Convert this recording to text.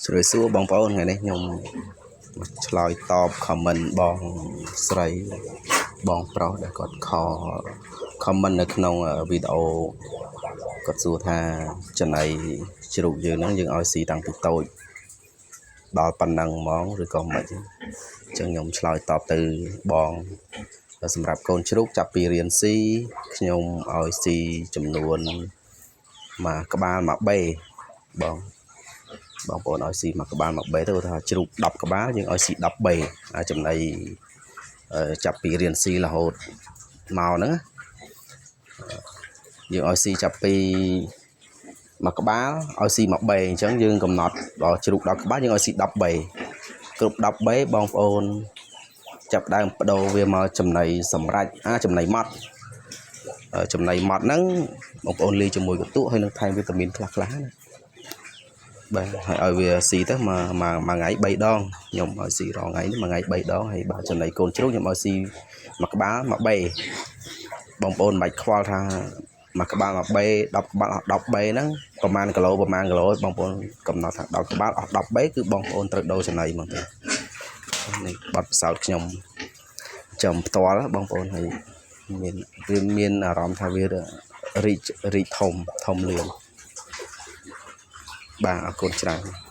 ជម្រាបសួរបងប្អូនថ្ងៃនេះខ្ញុំមកឆ្លើយតប comment បងស្រីបងប្រុសដែលគាត់ខ comment នៅក្នុងវីដេអូគាត់សួរថាចំណីជ្រូកយើងហ្នឹងយើងឲ្យស៊ីតាំងពីតូចដល់ប៉ុណ្ណឹងហ្មងឬក៏មិនអញ្ចឹងខ្ញុំឆ្លើយតបទៅបងសម្រាប់កូនជ្រូកចាប់ពីរៀនស៊ីខ្ញុំឲ្យស៊ីចំនួនមួយក្បាលមួយបេបង បងប្អូនឲ្យស៊ីមួយក្បាលមួយបេទៅថាជ្រូក10ក្បាលយើងឲ្យស៊ី10បេអាចំណីចាប់ពីរៀនស៊ីរហូតមកហ្នឹងយើងឲ្យស៊ីចាប់ពីមួយក្បាលឲ្យស៊ីមួយបេអញ្ចឹងយើងកំណត់ដល់ជ្រូក10ក្បាលយើងឲ្យស៊ី10បេគ្រប់10បេបងប្អូនចាប់ដើមបដូរវាមកចំណីសម្រាប់អាចំណីម៉ត់ចំណីម៉ត់ហ្នឹងបងប្អូនលាយជាមួយកន្ទក់ហើយនឹងថែមវីតាមីនខ្លះៗណាបាទហើយឲ្យវាស៊ីទៅមួយមួយមួយថ្ងៃ3ដងខ្ញុំឲ្យស៊ីរាល់ថ្ងៃនេះមួយថ្ងៃ3ដងហើយបើចំណីកូនជ្រូកខ្ញុំឲ្យស៊ីមួយក្បាលមួយបេបងប្អូនមិនបាច់ខ្វល់ថាមួយក្បាលមួយបេ10ក្បាលអស់10បេហ្នឹងប្រហែលគីឡូប្រហែលគីឡូបងប្អូនកំណត់ថា10ក្បាលអស់10បេគឺបងប្អូនត្រូវដូរចំណីមកទេនេះបទពិសោធន៍ខ្ញុំចំផ្ទាល់បងប្អូនហើយមានវាមានអារម្មណ៍ថាវារីករីកធំធំលឿនបាទអរគុណច្រើន។